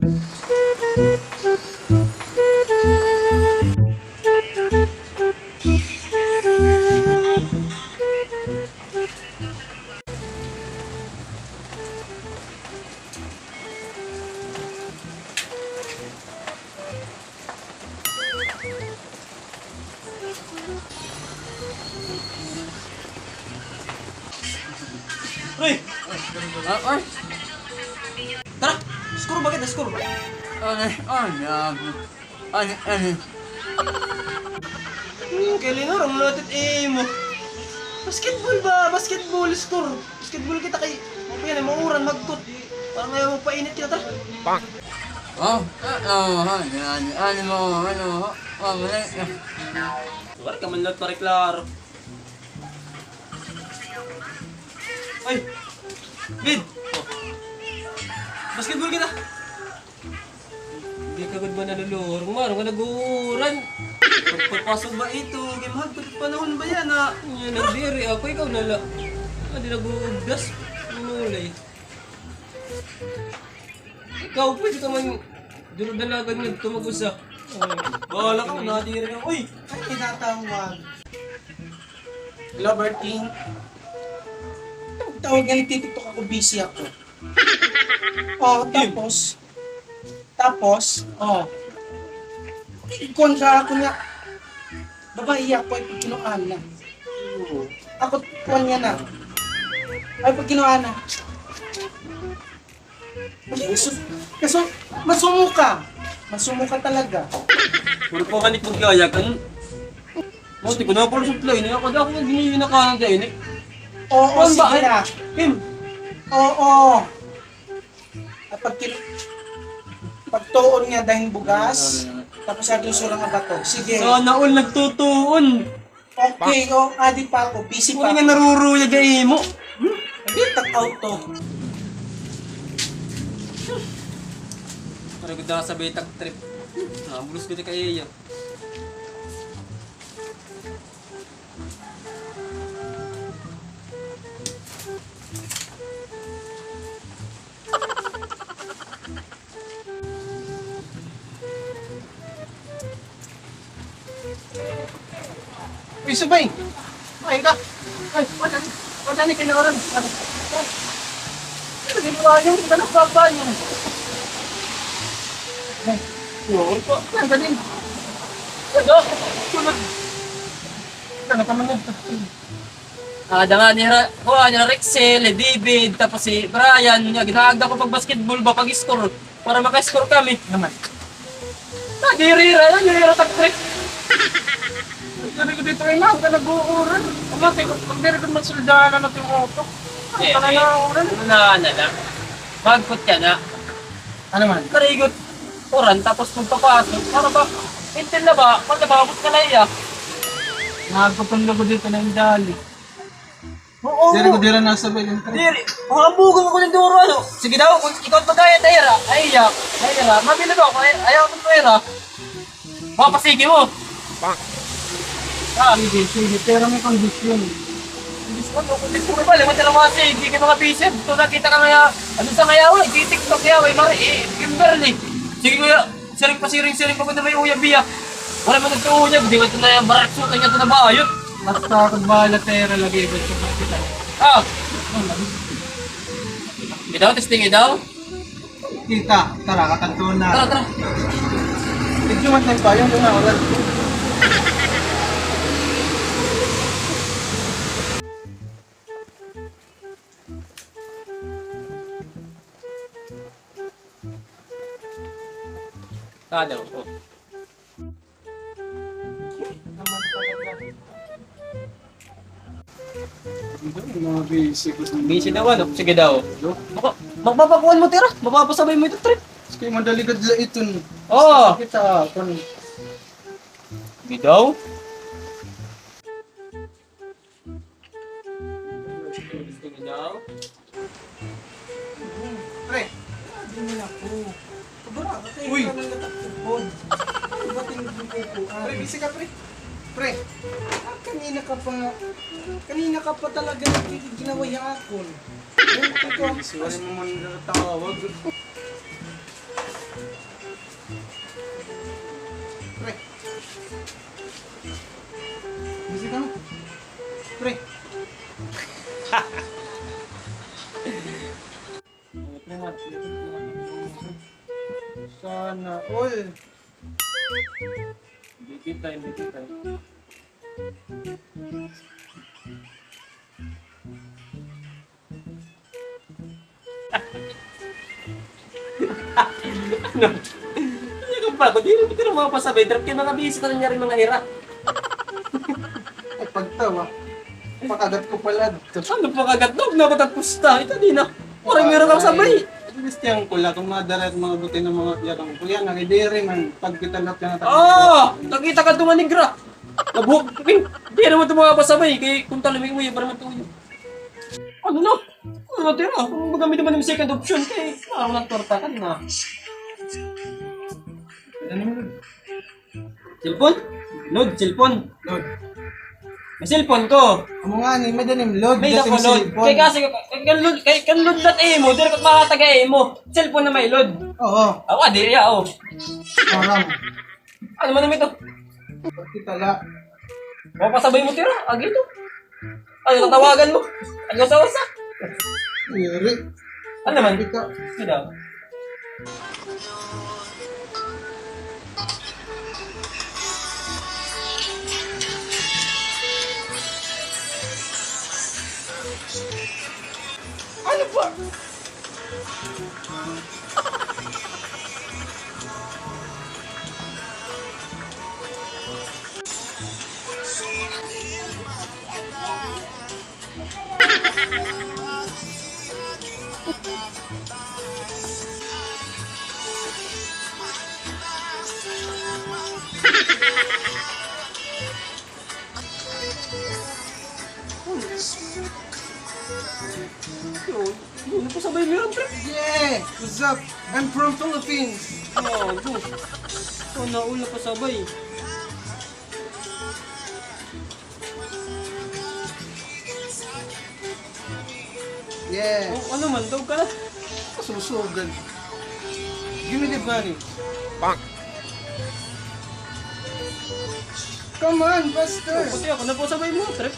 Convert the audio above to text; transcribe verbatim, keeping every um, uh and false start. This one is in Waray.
Pre! Ah, oy! Tara! Score ba kita, score? Ano, ano, ano, ano? Hmm, kay Lenor, an lutit imo. Basketball ba? Basketball, score. Basketball kita kay, mao pa yan, mauran, magkot. Para nga magpainit kita, tara. Oh, ah, oh, ha, yan, ano mo, ano, oh, oh, wala, ah. Wala ka man lahat pare klaro. Ay! Bid! Basketball kita! Di ka gud ba naluluhor? Maro nga nag-uuran. Pagpapasok ba ito? Gimahal ko panahon ba yan, ha? Yan, nagdiri ako. Ikaw na la. Ah, di nag-uugdas. Mulay. Ikaw, pwede ka man duro dalagan nga tumag-usa. Bahala ka, nadiri ka. Uy! Ay, tinatawag. Hello, Berting. Tawag nga, nagtitiktok ako, busy ako. Oh, tapos, tapos, oh. Kuwan ka ako nga, babae ako, ay pagkinuan na. Ako, kuwan niya na. Ay pagkinuan na. Kaso, kaso, masumo ka. Masumo ka talaga. Puro pa ka ni pagkaya, kan-, Mati ko na pala supply niya. Kada ako nga ginigin na kanan sa ini. Oo, sige na. Kim. Oo. At pag kin-, pagtuon nga dahil bugas, tapos sa dusura nga bato. Sige. Sana all nagtutuon. Okay, o, adi pa ako. Busy pa ako. Wala nga naruruyag ang imo. Hmm? Bitak auto. Parang gusto ka sa bitak trip. Ah, bulus ko na kaya iya. Uy, subay! Ay, ka! Ay, wala, wala ni kinawaran. Ano, di ba yung, ano, baba yun? Ay, yun po. Ang galing. Ano? Tulog. Ano ka man yun? Ah, danga nira, kuan, nira Rexel, ni David, tapos si Brian, nga ginhaagda ko pag-basketball ba, pag-score, para maka-score kami. Naman. Nadiri ra, nadiri ra tag-trip. Diri ko dito, ay, mahal ka nag-uuran. Ang mga tiko, pag diri ko magsuldahan, ano, yung auto. Ano ka na nauran? Ano na, ano na? Magkot ka na. Ano man? Karigot. Uran, tapos magpapasok. Para ba? Intin na ba? Kung na ba? Abot ka na iya. Nagpapang lugod dito na yung dali. Oo. Diri ko dira nasa ba yung trip? Diri. Mga bugang ako ng duro, ano? Sige daw, kung ikaw magkaya, tayra. Ay, iya. Tayra. Mabili ba ako? Ay, ayaw ko tayra. Mapasigi mo. Ah. Sige, sige. Pero may kondisyon. Kondisyon, o, kondisyon. Wala, wala, wala, sige, kay mga bisip. Ito nakita ka nga, ano sa ngayaw, eh, titiktok yaw, eh, mari, eh, Kimberly. Sige, kuya. Siring pa, siring, siring pa, kundi may uyab, iya. Wala man nagtuuyab, di ba ito na yan, baraksutan niya ito na bayot. Basta, kung bahala, tera, lagi, iba siya makita. Ah. Ito, testing ito. Kita, tara, kakanto na. Tara, tara. Medyo man tayo pa, yun, yun na, wala. Kada, oh. Mga busy ko sa busy daw, ano? Sige daw. Hello? Maka-, mapapakuan mo, tira. Mapapasabay mo ito, trip. Sige, madali ka dila iton. Oo. Kita, kun- Sige daw. Pre. Di man ako. Kabara ka kayo. Uy. Ka nang natakupod. Ano ba tingin mo po? Pre, busy ka, pre. Pre. Ah, kanina ka pa, kanina ka pa talaga nagkikiginaway akon. Ano ito? Sorry mo man natawag. Sana all. Hindi kita, hindi kita. Ano? Ano ka ba? Ba't di rin kita mga pasabay? Trip kay mga busy ka nangyari mga hira. Ay, pagtawa. Pakagat ko pala. Ano pakagat? Dog na ba't pusta? Ito di na. Parang meron kang sabay. At least yan ko lang. Kung madara at mga buti ng mga yakang ko yan, nakidiri man. Pagkita lahat yan. Oo! Nakita ka duman ni Gra. Nabuhok. Di naman ito mga pasabay. Kay kung talamig mo, yan pa naman ito. Ano na? Ano na tira? Kung magamit naman ng second option, kay parang nagtorta ka na. Ano naman? Cellphone? Load, cellphone. Load. May cellphone ko. Amo nga ni, madaling load. May dako load. Kay kasi, kay kan load, kay kan load lat imo, diri ko makataga imo. Cellphone na may load. Oo. Awa, di iya, oh. Parang. Ano man naman ito? Kita la. Mapasabay mo tira, agi ito. Ano, tatawagan mo? Ano sa usa? Yari. Ano naman? Ikaw. Sino? Ano ba? Yo, yo, napasabay mo yun, pre? Yeah! What's up? I'm from Philippines! Gago. Sana all napasabay. Yeah. Oh, ano man, daog ka na. Kasusugan. Give me the money. Bang! Come on, faster! Oh, pati ako, napasabay mo, trip.